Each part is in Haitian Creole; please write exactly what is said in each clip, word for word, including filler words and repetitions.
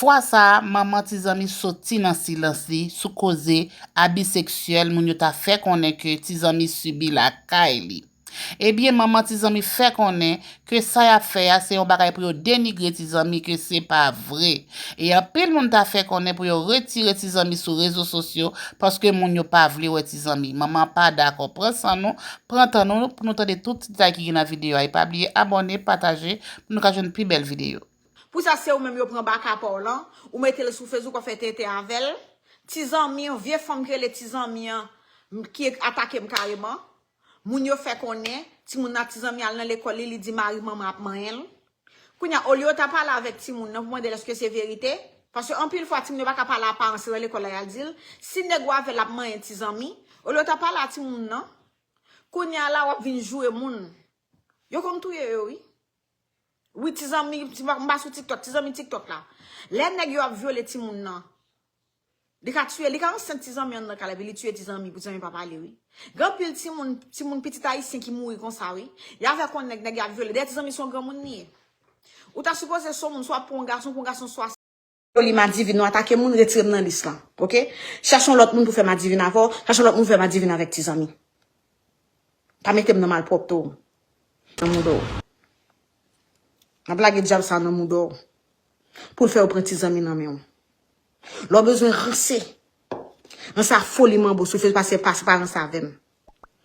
Fwa sa a, manman Ti Zanmi soti nan silans li sou koze abi seksyèl moun yo ta fè konnen ke Ti Zanmi sibi lakay li. Ebyen, manman Ti Zanmi fè konnen ke sa y ap fè a, se yon bagay pou yo denigre Ti Zanmi, ke se pa vre. E anpil moun ta fè konnen pou yo retire Ti Zanmi sou rezo sosyo, paske moun yo pa vle wè Ti Zanmi. Manman pa dakò. Pran san nou, pran tan nou, pou nou tande tout ti detay ki gen nan videyo a. E pa bliye abòne, pataje, pou nou ka jwenn pi bèl videyo. Pou sa, se ou menm yo pran baka pa w lan, ou mete l sou Facebook, w ap fè tenten avè l. Ti Zanmi an, vye fanm ki rele Ti Zanmi an, m- ki atake m kareman. Moun yo fè konnen, timoun nan Ti Zanmi al nan lekòl li, li di mari manman ap manyen l. Kounye a, olye yo ta pale avèk timoun nan pou mande l èske se verite, paske anpil fwa timoun yo pa ka pale a paran, se nan lekòl la y al di l, si nèg ou avè l ap manyen Ti Zanmi, olye yo ta pale a timoun nan, kounye a la w ap vin joure moun. Yo konn touye yo wi. Wi, Ti Zanmi, m pa sou TikTok, Ti Zanmi TikTok la. Lè nèg yo ap vyole timoun nan, li ka tiye, li ka ansent Ti Zanmi anndan kay la, epi li tiye Ti Zanmi pou Ti Zanmi pa pale, wi. Gen anpil timoun, timoun pitit ayisyen ki mouri konsa, wi. Y avè konn nèg, nèg y ap vyole. Dèyè Ti Zanmi se yon granmoun li ye. Ou ta sipoze se yon moun, swa pou yon gason, pou yon gason, swa. Li madivin, nou atake moun, retire m nan lis lan. Oke? Chache yon lòt moun pou fè madivin avè w, chache yon lòt moun pou fè madivin avèk Ti Zanmi. Pa mete m nan malpwòpte w. Nan mouda w. M ap lage dyab sa nan mouda w. Pou l fè w pran Ti Zanmi nan men w. Lè w bezwen ranse. Ranse a foli manbo sou fil pase pase pa ranse avè m.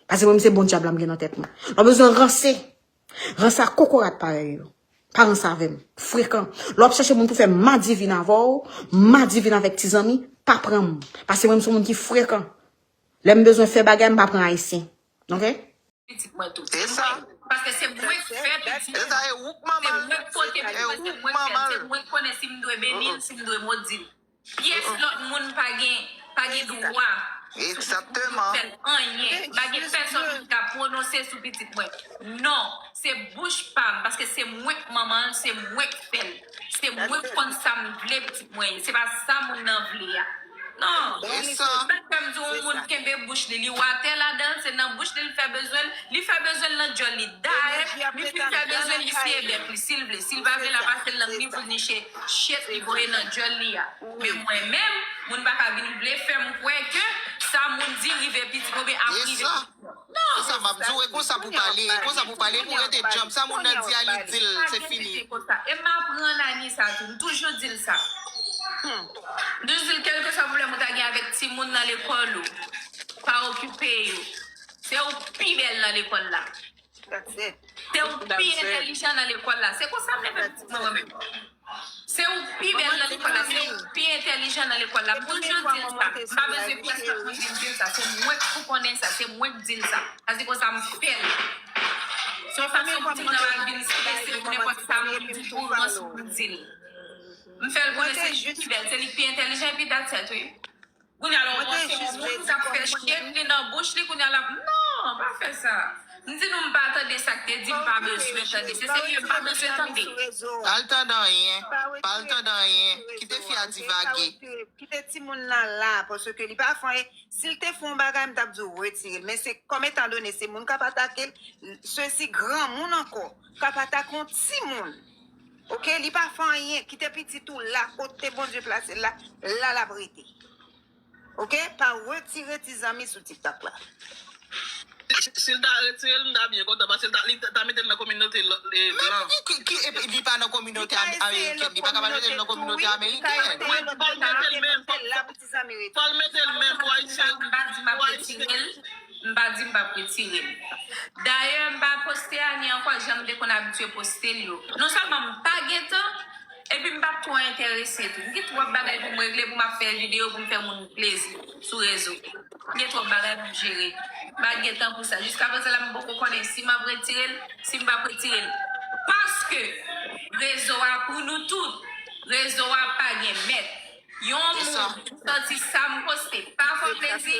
Pase mwen menm se bon dyab la m gen nan tèt mwen. Lè w bezwen ranse. Ranse a kokorat parèy yo. Pa ranse avè m. Frekan. Lè w ap chache moun pou fè madivin avè w, madivin avèk Ti Zanmi, pa pran m. Pase mwen menm se yon moun ki frekan. Lè m bezwen fè bagay, m pa pran ayisyen. Oke? Pitit mwen tou. Se sa. Paske se mwen k fè pitit. Se sa, e ou k manman l. Se mwen k pote pitit mwen, se mwen k konnen si m dwe beni l, si m dwe modi l. Pyès lòt moun pa gen, pa gen dwa sou pitit mwen pou fè l anyen. Pa gen pèsòn moun ki ka pwononse sou pitit mwen. Non, se bouch pa m, paske se mwen k manman l, se mwen k fè l. Se mwen k konn sa m vle pitit mwen ye. Se pa sa moun nan vle a. Non. Sa k fè m di yon moun kenbe bouch li, li watè ladan l, se nan bouch li l fè bezwen l, li fè bezwen l nan djòl li. Dayè, li fin fè bezwen l, li siye bèk li, si l vle. Si l pa vle, l a pase lang li pou l niche chyèt li voye nan djòl li a. Men mwen menm, moun pa ka vin vle fè m kwè ke sa moun di rive pitit mwen, oubyen ap rive pitit mwen. Non, se sa m ap di w, e konsa pou pale, e konsa pou pale, pou rete djanm. Sa moun nan di a, li di l, se fini. E m aprann Annie sa tou, m toujou di l sa. M toujou di l, kèlkeswa pwoblèm ou ta gen avèk timoun nan lekòl ou, pa okipe yo. Se ou k pi bèl nan lekòl la. Se ou k pi entèlijan nan lekòl la. Se konsa m leve pitit mwen, mwen menm. Se ou k pi bèl nan lekòl la, se ou k pi entèlijan nan lekòl la. M toujou di l sa. M pa bezwen pyès lòt moun vin di m sa. Se mwen k pou konnen sa, se mwen k di l sa. Sa se konsa m fè l. Se yon fason pou moun nan pa vin strese pou nenpòt sa moun di pou ranse pou di l. M fè l konnen se li k pi bèl, se li k pi entèlijan epi that's it, wi. Kounye a la, ou panse yon moun k ap fè chyèt li nan bouch li, kounye a l ap, non, pa fè sa. M di nou m pa tande sa k te di, m pa bezwen tande. Se serye, m pa bezwen tande. Pa l tande anyen. Pa l tande anyen. Kite fi a divage. Kite timoun nan la, paske li pa fè anyen. Si l te fè yon bagay, m t ap di w retire l. Men se kòm etandone se moun k ap atake l, sesi granmoun ankò k ap atake yon timoun. Oke, li pa fè anyen. Kite pitit ou la, kote Bondye plase l la, la l ap rete. Oke, pa retire Ti Zanmi sou TikTok la. Si l ta retire l, m ta byen kontan, paske l ta, li ta mete l nan kominote blan. Ki, ki, epi li pa nan kominote ameriken, li pa ka pa mete l nan kominote ameriken. Fò l mete l menm, fò l mete l menm pou Ayisyen. M pa di m ap retire l. M pa di m p ap retire l. Dayè, m pa poste Annie ankò, jan m te konn abitye poste l yo. Non sèlman m pa gen tan, epi m p ap twò enterese tou. M gen twòp bagay pou m regle, pou m ap fè videyo, pou m fè moun plezi sou rezo. M gen twòp bagay pou m jere. M pa gen tan pou sa. Jiskaprezan la, m poko konnen si m ap retire l, si m p ap retire l. Paske rezo a pou nou tout. Rezo a pa gen mèt. Yon moun santi sa m poste pa fè w plezi,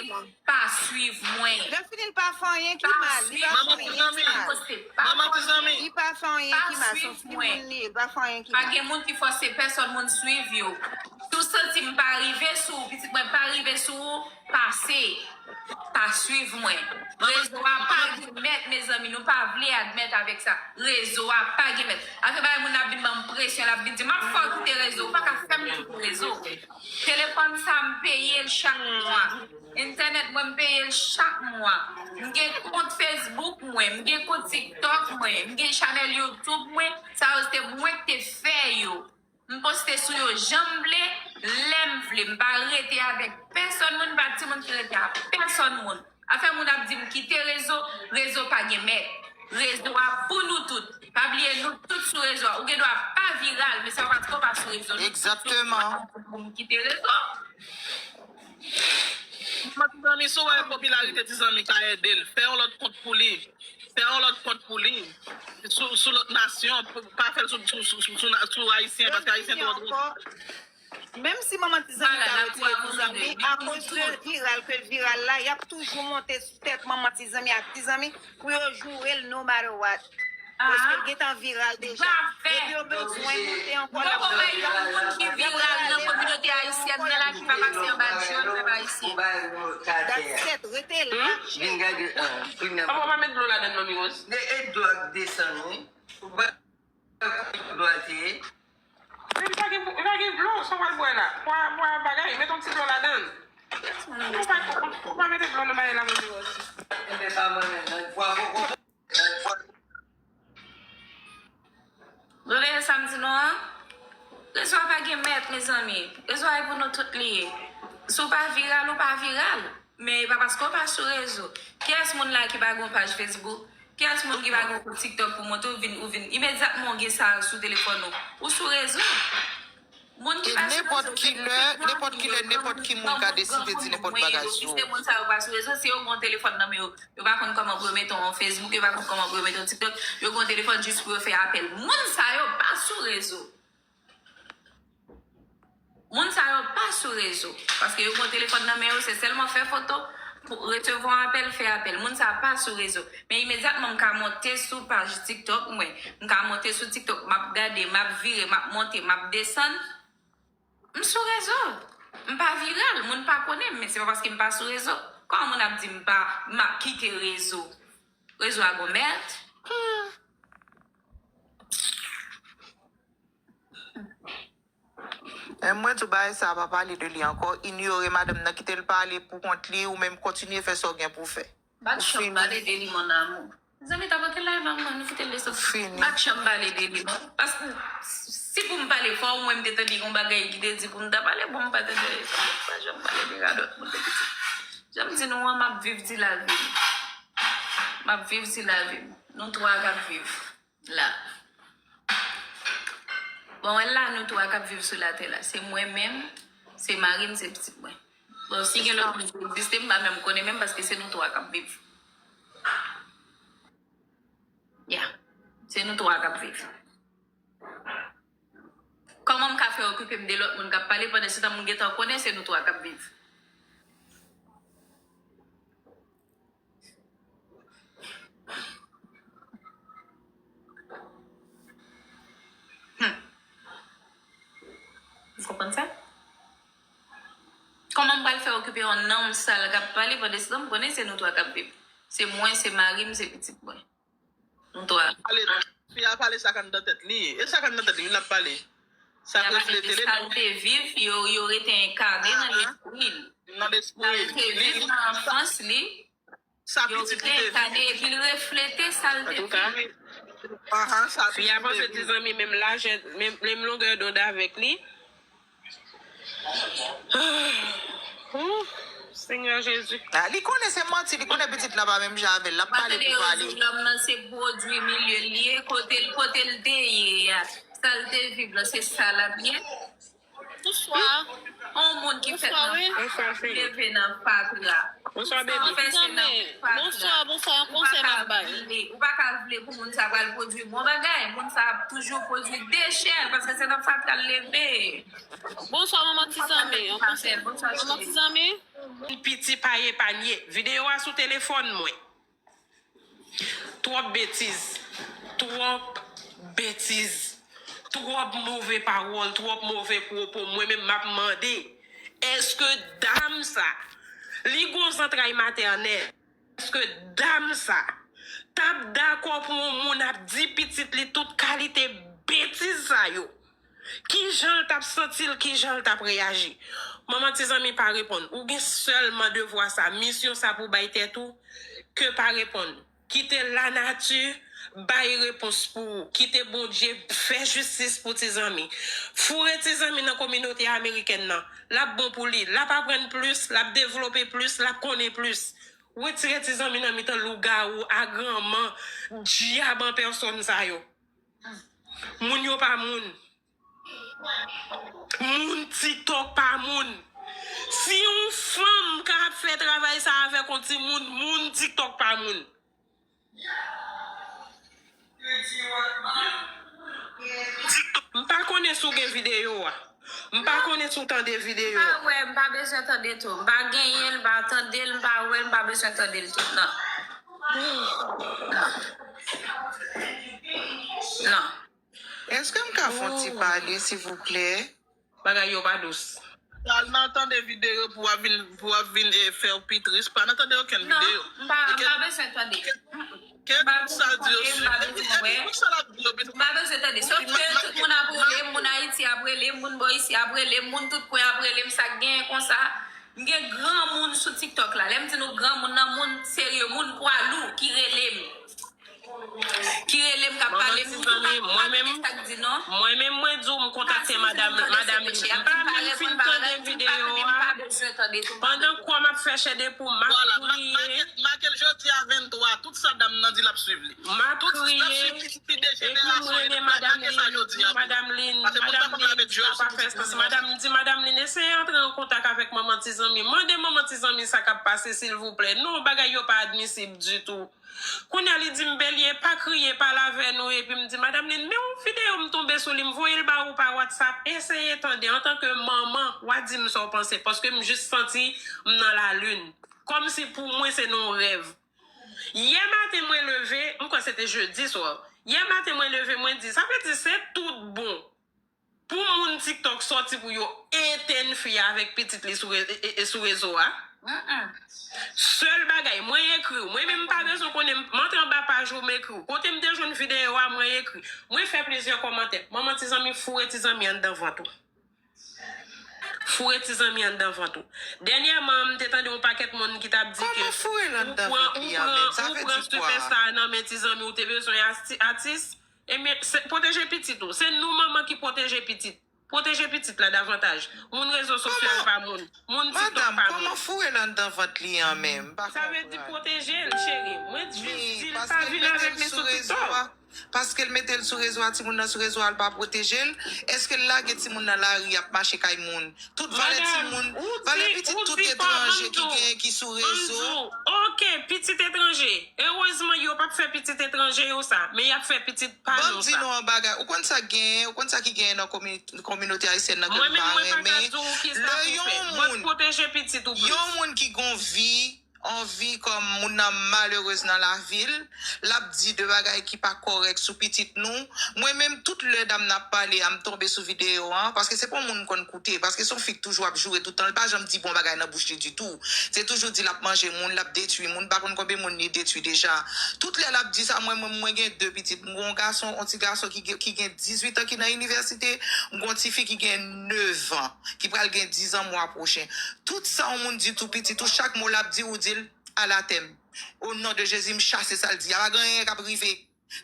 pa swiv mwen. Lè fini l pa fè anyen ki mal. Li pa fè anyen ki mal. Li pa fè anyen ki mal. Se yon timoun li ye. Li pa fè anyen ki mal. Pa gen moun ki fòse pèsòn moun swiv yo. Si w santi m pa rive sou ou, pitit mwen pa rive sou ou, pase. Pa swiv mwen. Rezo a pa gen mèt, mezanmi. Nou pa vle admèt avèk sa. Rezo a pa gen mèt. Afè bagay moun ap vin ban m presyon, l ap vin di m ap fè w kite rezo. Ou pa ka fè m kite. rezo. Telefòn sa m peye l chak mwa. Entènèt mwen m peye l chak mwa. M gen kont Facebook mwen, m gen kont TikTok mwen, m gen chanèl YouTube mwen. Sa yo se mwen ki te fè yo. M poste sou yo jan m vle, lè m vle. M pa rete avèk pèsonn moun, m pa timoun ki rete ak pèsonn moun. Afè moun ap di m kite rezo, rezo pa gen mèt. Rezo a pou nou tout. Pa bliye nou tout sou rezo a. Ou gen dwa pa viral, men se pa paske w pa sou rezo. Nou tout sou rezo a. Egzakteman. Pou m kite rezo. Mwen, ti zanmi, si w wè popilarite ti zanmi ka ede l, fè yon lòt kont pou li. Fè yon lòt kont pou li. Sou, sou lòt nasyon, pa fè l sou, sou, sou, sou, sou, sou ayisyen, paske ayisyen twò dwòl. Menm si manman ti zanmi ta retire ti zanmi, akoz de viral ke l viral la, y ap toujou monte sou tèt manman ti zanmi ak ti zanmi pou yo joure l no matter what. Paske l gentan viral deja. Depi yo bezwen monte ankò, y ap monte. Moun ki viral nan kominote ayisyèn nan la ki pa pase anba dyòl pèp ayisyen. That's it, rete la. Papa, pa met dlo ladann, Manmi Rose. E dlo ak desann, wi. Dlo a te ye. Men li pa gen, li pa gen dlo, sa w pral bwè la? Pwa, pwa bagay, met yon ti dlo ladan l. Ou pa, ou, ou pa mete dlo nan bagay la, Manmi Rose. Enben, pa mwen menm, nan pwa koko. Nan pwa. Nou tande sa m di nou an? Rezo a pa gen mèt, mezanmi. Rezo a e pou nou tout li ye. Si w pa viral, ou pa viral. Men e pa paske w pa sou rezo. Kiyès moun la ki pa gen yon paj Facebook? Kiyès moun ki pa gen yon kont TikTok pou montre w vin, ou vin imedyatman w gen sa sou telefòn ou? Ou sou rezo. Moun ki pa sou rezo, se nenpòt ki lè, nenpòt ki lè, nenpòt ki moun ka deside di nenpòt bagay sou ou. Se moun sa yo pa sou rezo, se yo gen yon telefòn nan men yo. Yo pa konn kòman pou yo mete yon Facebook, yo pa konn kòman pou yo mete yon TikTok. Yo gen yon telefòn jis pou yo fè apèl. Moun sa yo pa sou rezo. Moun sa yo pa sou rezo. Paske yo gen yon telefòn nan men yo, se sèlman fè foto, pou resevwa apèl, fè apèl. Moun sa pa sou rezo. Men imedyatman m ka monte sou paj TikTok mwen. M ka monte sou TikTok, m ap gade, m ap vire, m ap monte, m ap desann. M sou rezo. M pa viral, moun pa konnen m, men se pa paske m pa sou rezo. Kòman moun ap di m pa, m ap kite rezo? Rezo a gon mèt? E mwen di w bagay sa a, pa pale de li ankò. Inyore madanm nan, kite l pale pou kont li, ou menm kontinye fè sa w gen pou w fè. Bat chanm pale de li, mon amour. Zanmi, tapote live la, mwen, nou kite l desann. Fini. Bat chanm pale de li, non. Paske si pou m pale, fò ou mwen m te tande yon bagay ki te di pou m ta pale, bon, m pa tande. Pa janm pale de radòt moun de pitit. Jan m di nou an, m ap viv ti lavi m. M ap viv ti lavi m. Nou twa k ap viv. La. Bon, wè la, nou twa k ap viv sou latè la. Se mwen menm, se mari m, se pitit mwen. Bon, si gen lòt moun ki egziste, m pa menm konnen menm, paske se nou twa k ap viv. Ya. Se nou twa k ap viv. Kòman m ka fè okipe m de lòt moun k ap pale pandan se tan moun gentan konnen se nou twa k ap viv? Hmm. Ou konprann sa? Kòman m pral fè okipe yon nonm sal k ap pale pandan se tan m konnen se nou twa k ap viv? Se mwen, se mari m, se pitit mwen. Nou twa. Pale, fi a pale sa k anndan tèt li. E sa k anndan tèt li, wi, l ap pale. Sa k reflete li. Sa l te viv, yo, yo rete enkane nan lespri l. Nan lespri l. Sa l te viv nan anfans li, sa pitit li te viv. Yo rete enkane epi l reflete sa l te viv. Fi a panse ti zanmi menm lajè, menm, menm longè dond avèk li. Ooh, Senyè Jezi. Ah, li konnen se manti, li konnen pitit la pa menm jan avè l, l ap pale pou pale. Lòm nan se pwodui milye l ye, kote l, kote l te ye a. Sa l te viv la, se sa l ap ye. Bonswa. On moun ki fèt nan fatra, leve nan fatra. Bonswa, baby. Bonswa, bonswa, yon konsèy m ap bay. Ou pa ka vle pou moun sa pral pwodui bon bagay. Moun sa ap toujou pwodui dechè, paske se nan fatra l leve. Bonswa, manman ti zanmi. Yon konsèy. Manman ti zanmi. Piti pa epanye. Videyo a sou telefòn mwen. Twòp betiz. Twòp betiz. Twòp move pawòl, twòp move pwopo. Mwen menm, m ap mande, èske dam sa, li gon zantray matènèl? Èske dam sa t ap dakò pou yon moun ap di pitit li tout kalite betiz sa yo? Kijan l t ap santi l, kijan l t ap reyaji? Manman ti zanmi pa reponn. Ou gen sèlman devwa sa, misyon sa pou bay tèt ou, ke pa reponn. Kite lanati bay repons pou ou. Kite Bondye fè jistis pou ti zanmi. Foure ti zanmi nan kominote amerikèn nan. L ap bon pou li. L ap aprann plis, l ap devlope plis, l ap konnen plis. Retire ti zanmi nan mitan lougawou, agranman, dyab an pèsòn sa yo. Moun yo pa moun. Moun TikTok pa moun. Si yon fanm ka ap fè travay sa avèk yon timoun, moun TikTok pa moun. M pa konnen si w gen videyo a. M pa konnen si w tande videyo a. M pa wè, m pa bezwen tande tou. M pa genyen l, m pa tande l, m pa wè l, m pa bezwen tande l tou. Non. Non. Non. Èske m ka fè yon ti pale, silvouplè? Bagay yo pa dous. Al nan tande videyo pou w ap vin pou w ap vin eh, fè w pi tris. Pa nan tande okenn Non, videyo. m pa m pa bezwen tande. Kèt sa di yo sou. M pa bezwen wè. Pou sa l ap di yo, M pa bezwen tande. Sòf ke tout moun ap rele m, moun Ayiti ap rele m, moun bò isi ap rele m, moun tout kwen ap rele m, sa k genyen konsa. M gen granmoun sou TikTok la. Lè m di nou granmoun nan, moun serye, moun pwa lou ki rele m. Ki rele m, k ap pale m, m tou pa konn pa tande sa k di non. Mwen menm mwen di w m kontakte madam madam Lin. M pa menm fin tande videyo a. Pandan kwa m ap fè chède pou m ap Vwala, ma- kriye. make- make l jodi a venntwa, tout sa dam nan di l ap swiv li. M ap Tout l ap kriye. swiv li ti de Epi m jenerasyon rele li. madam Make sa Lin, m jodi di a. madam Lin, Paske pou madam sa konn avèk Lin, sa pa fè sans. Madam, m di madam Lin, eseye antre an kontak avèk manman ti zanmi. Mande manman ti zanmi sa k ap pase, silvouplè. Non, bagay yo pa admisib ditou. Kounye a li di m, Belie, pa kriye, pale avè nou. Epi m di, Madam Lin, men yon videyo m tonbe sou li, m voye l ba ou pa WhatsApp. Eseye tande, antanke manman, w a di m sa w panse, paske m jis santi m nan lalin. Kòmsi pou mwen se nan yon rèv. Yè maten mwen leve, m kwè se te jedi swa. Yè maten mwen leve, mwen di, sa vle di se tout bon pou moun TikTok sòti pou yo etenn fi a avèk pitit li sou re- e- e- sou rezo a. Sèl bagay, mwen ekri w. Mwen menm m pa bezwen konnen, m antre anba paj ou, m ekri w. Kote m te jwenn videyo a, mwen ekri. Mwen fè plizyè kòmantè. Manman ti zanmi foure ti zanmi anndan vant ou. Foure ti zanmi anndan vant ou. Dènyèman, m te tande yon pakèt moun ki t ap di ke Kòman foure l anndan vant li a menm? Sa vle di kwa? Sipèsta a nan men ti zanmi ou te bezwen ati- atis. Ebyen, se- pwoteje pitit ou. Se nou manman ki pwoteje pitit. Pwoteje pitit la davantaj. Moun rezo sosyal pa moun. Moun TikTok pa moun. Madam, kòman foure l anndan vant li an menm? M pa konprann. Sa vle di pwoteje l, cheri. Mwen jis di l pa vin avèk li sou TikTok. Paske l mete l sou rezo a, timoun nan sou rezo a, l pa pwoteje l. Èske l lage timoun nan lari ap mache kay moun? Tout valè timoun, valè pitit tout etranje ki genyen ki sou rezo. Ok, pitit etranje. Erezman yo p ap fè pitit etranje yo sa, men y ap fè pitit pa nou sa. Ban m di nou yon bagay, ou konn sa k genyen, ou konn sa ki genyen nan komi- kominote ayisyèn nan ke m pa renmen. Lè yon moun, yon moun ki gon vi, on vi kòm moun nan malerez nan lavi l, l ap di de bagay ki pa kòrèk sou pitit nou. Mwen menm, tout lè dam nan ap pale a, m tonbe sou videyo an, paske se pa yon moun m konn koute, paske se yon fi k toujou ap joure tout tan, l pa janm di bon bagay nan bouch li ditou. Se toujou di l ap manje moun, l ap detwi moun, m pa konn konbyen moun li detwi deja. Tout lè l ap di sa, mwen menm, mwen gen de pitit. M gon gason, yon ti gason ki gen, ki gen dizuit an ki nan inivèsite, m gon tifi ki gen nèf an, ki pral gen diz an mwa pwochen. Tout sa yon moun di tou pitit ou, chak mo l ap di, ou di l, al atè m. O non de Jezi, m chase sa l di a. Pa gen anyen k ap rive.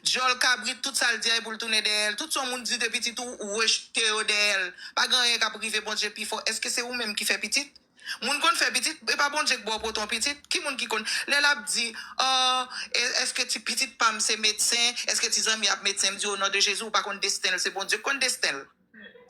Dyòl kabrit, tout sa l di a, e pou l tounen dèyè l. Tout sa yon moun di de pitit ou, ou rejte yo dèyè l. Pa gen anyen k ap rive Bondye pi fò. Èske se ou menm ki fè pitit? Moun konn fè pitit, e pa Bondye k ba w pote yon pitit. Ki moun ki konn? Lè l ap di, o, e- èske ti pitit pa m se medsen? Èske ti zanmi ap medsen? M di, o non de Jezi, ou pa konn desten l, se Bondye k konn desten l.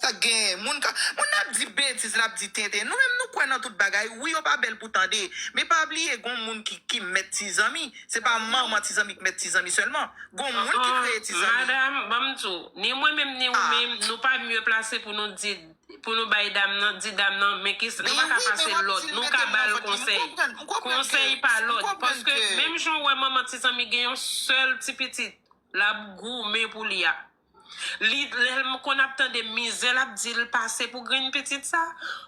Sa k genyen? Moun ka, moun nan ap di betiz, l ap di tenten. Nou menm nou kwè nan tout bagay. Wi, yo pa bèl pou tande. Men pa bliye, gon moun ki, ki mèt ti zanmi. Se pa manman ti zanmi k mèt ti zanmi sèlman. Gon moun ki kreye ti zanmi. Madanm, ban m di w, ni mwen menm, ni ou menm, nou pa mye plase pou nou di pou nou bay dam nan, di dam nan, men ki nou pa ka pase lòd, nou ka ba l konsèy. Konsèy pa lòd. Paske menm jan w wè manman ti zanmi gen yon sèl ti pitit, l ap goumen pou li a. Li, lè l konn ap tande mizè l ap di l pase pou grenn pitit sa.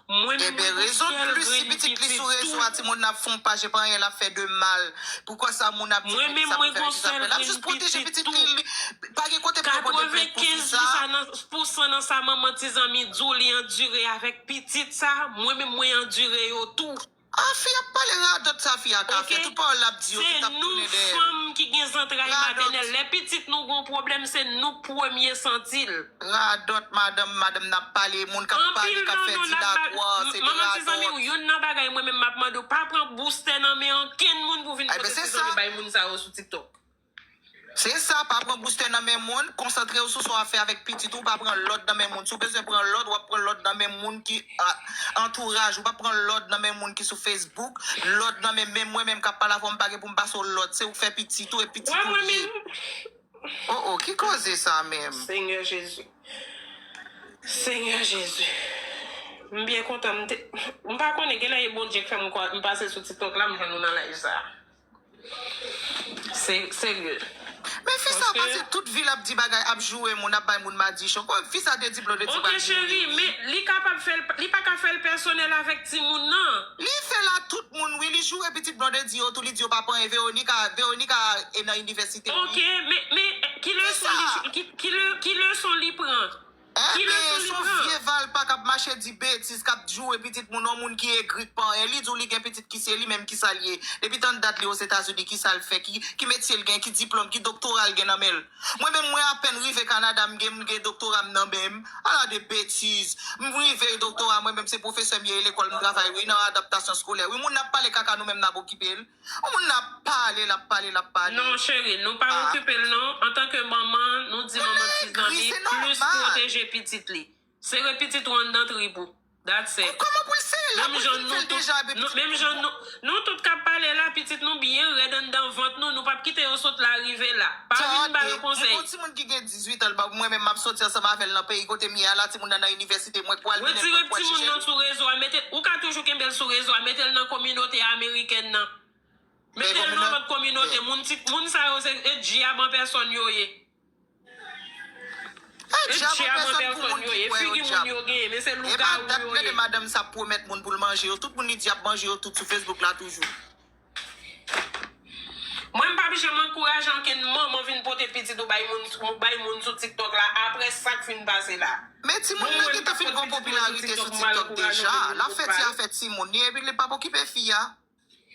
Mwen menm, mwen gon sèl grenn pitit tou. Ebyen, rezon plis, si pitit li sou rezo a, timoun nan ap fè yon paj, epa anyen l ap fè de mal. Poukisa moun ap di pitit sa pou fè pitit sa? L ap jis pwoteje pitit li. Li pa gen kote pou l pote plent pou fi sa. Katrevenkenz pou san nan, pou san nan sa manman ti zanmi di w li andire avèk pitit sa, mwen menm mwen andire yo tou. Ah, fi ap pale radòt sa fi a ka fè. Tout pawòl l ap di yo, tout ap tounen dèyè l. Se nou fanm ki gen zantray matènèl. Lè pitit nou gon pwoblèm, se nou k premye santi l. Radòt, madanm, madanm n ap pale, moun k ap pale, k ap fè dilagwa, se de radòt. Manman ti zanmi w, youn nan bagay mwen menm m ap mande w, pa pran boustè nan men ankenn moun pou vin pote ti zanmi bay moun sa yo sou TikTok. Se sa, pa pran boustè nan men moun, konsantre w sou sa w ap fè avèk pitit ou, pa pran lòd nan men moun. Si w bezwen pran lòd, w ap pran lòd nan men moun ki, a, antouraj ou, pa pran lòd nan men moun ki sou Facebook, lòd nan men, menm mwen menm k ap pale avè w, m pa gen pou m pase w lòd, se ou k fè pitit ou e pitit ou li ye. Oh, oh, ki koze sa menm? Senyè Jezi. Senyè Jezi. M byen kontan, m te, m pa konnen, genlè e Bondye k fè m kwè, m pase sou TikTok la, m jwenn nou nan live sa. Se serye. Men fi sa pase tout vi l ap di bagay, ap joure moun, ap bay moun madichon. Kòm fi sa te di Blondedy pa joure li. Ok, cheri, men li kapab fè l, li pa ka fè l pèsonèl avèk timoun nan. Li fè l a tout moun, wi, li joure pitit Blondedy yo tou, li di yo pa pran anyen. Veronica, Veronica e nan inivèsite, wi. Ok, men, men ki leson li, ki, ki le-, ki leson li pran? Ki leson li pran? Ebyen, se yon vye valpa k ap mache di betiz, k ap joure pitit moun, yon moun ki egri, k pa anyen. Li di w li gen pitit ki se li menm, kisa l ye? Depi tann dat li Ozetazini, kisa l fè? Ki, ki metye l gen? Ki diplòm, ki doktora l gen nan men l? Mwen menm, mwen apèn rive Kanada, m gen, m gen doktora m nan men m. Ala de betiz. M rive doktora, mwen menm, se pwofesè m ye, e lekòl m travay, wi, nan adaptasyon eskolè. Wi, moun nan ap pale kaka, nou menm n ap okipe l. Yon moun nan ap pale, l ap pale, l ap pale. Non, cheri, nou pa okipe l, non. Antanke manman, nou di manman ti zanmi, plis pwoteje pitit li. Sere pitit ou anndan trip ou. That's it. Kòman pou l sere l? Menm jan nou tout, nou, menm jan nou, nou tout k ap pale la, pitit nou byen rèd anndan vant nou, nou p ap kite yo sot la rive la. Pa vin ba yo konsèy. Yon timoun ki gen dizuit an, mwen menm m ap soti ansanm avè l nan peyi kote m ye a la, timoun nan nan inivèsite, mwen k pral mennen l, mwen k pral chèche l. Retire timoun nan sou rezo a, mete, ou ka toujou kenbe l sou rezo a, mete l nan kominote amerikèn nan. Mete l nan lòt kominote, moun ti, moun sa yo se, e dyab an pèsòn yo ye. E dyab an pèsòn pou moun ki kwè yo dyab. Figi moun yo genyen, men se lougawou yo ye. Gade madanm sa ap pwomèt moun pou l manje yo. Tout moun li di ap manje yo tout sou Facebook la toujou. Mwen, m p ap janm ankouraje ankenn manman vin pote pitit ou bay moun, bay moun sou TikTok la, apre sa k fin pase la. Men timoun nan gentan fin gon popilarite sou TikTok deja. L ap fè ti afè timoun li, epi li p ap okipe fi a.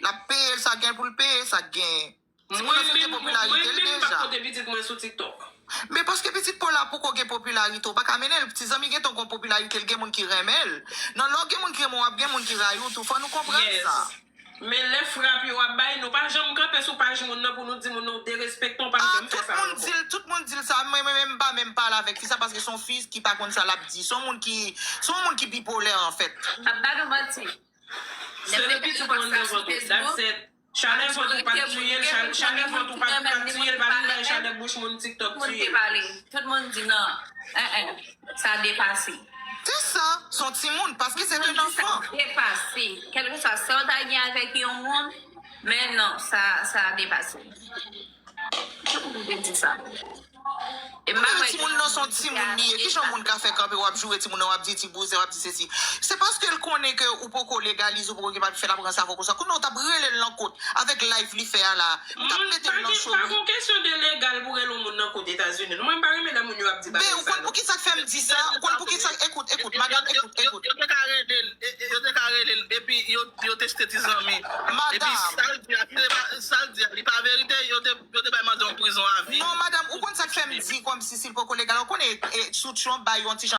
L ap peye l sa gen pou l peye, sa k genyen. Timoun nan fin gen popilarite l deja. Mwen menm, mwen menm, m p ap pote pitit mwen sou TikTok. Men paske pitit pa w la poko gen popilarite, w pa ka mennen l. Ti zanmi gentan w gon popilarite, l gen moun ki renmen l. Nan lè w gen moun ki renmen w, w ap gen moun ki rayi w tou. Fò nou konprann sa. Yes. Men lè frap yo ap bay, nou pa janm kanpe sou paj moun nan pou nou di moun nan w derespekte w, pa janm fè sa ankò. Ah, tout moun di l, tout moun di l sa. Mwen, mwen menm, m pa menm pale avèk fi sa paske se yon fi ki pa konn sa l ap di. Se yon moun ki, se yon moun ki bipolè, anfèt. M ap ba nou manti. Sere pitit ou anndan vant ou. That's it. Chalè vant ou pa t tiye l, chalè vant ou pa t tiye l, pa vin bay chalè bouch moun TikTok tiye l. Tout moun di non. En, en, sa depase. Se sa, se yon timoun, paske se te yon anfan. Depase. Kèlkeswa sa w ta gen avèk yon moun, men non, sa, sa depase. Tout moun te di sa. Timoun nan se yon timoun li ye. Kijan moun ka fè kanpe, w ap joure timoun nan, w ap di ti bouzen, w ap di sesi? Se paske l konnen ke ou poko legalize, ou poko gen papye, fè l ap ranse avè w konsa. Kounye a w t ap rele l nan kot avèk live li fè a la. Ou t ap mete l nan cho, wi. Pa gon kesyon de legal pou rele yon moun nan kot Etazini. Mwen m pa renmen lè moun yo ap di bagay sa yo. Ben, ou konn poukisa k fè m di sa? Ou konn poukisa, ekout, ekout, madanm, ekout, ekout. Yo te ka rele l, e, e, yo te ka rele l, epi yo, yo teste ti zanmi. Epi sa l di a, se pa, sa l di a, li pa verite, yo te, yo te bay manzè yon prizon avi. Non, madanm, ou konn sa k fè m di kòmsi si l poko legal, ou konnen, e, sou Trump bay yon ti jan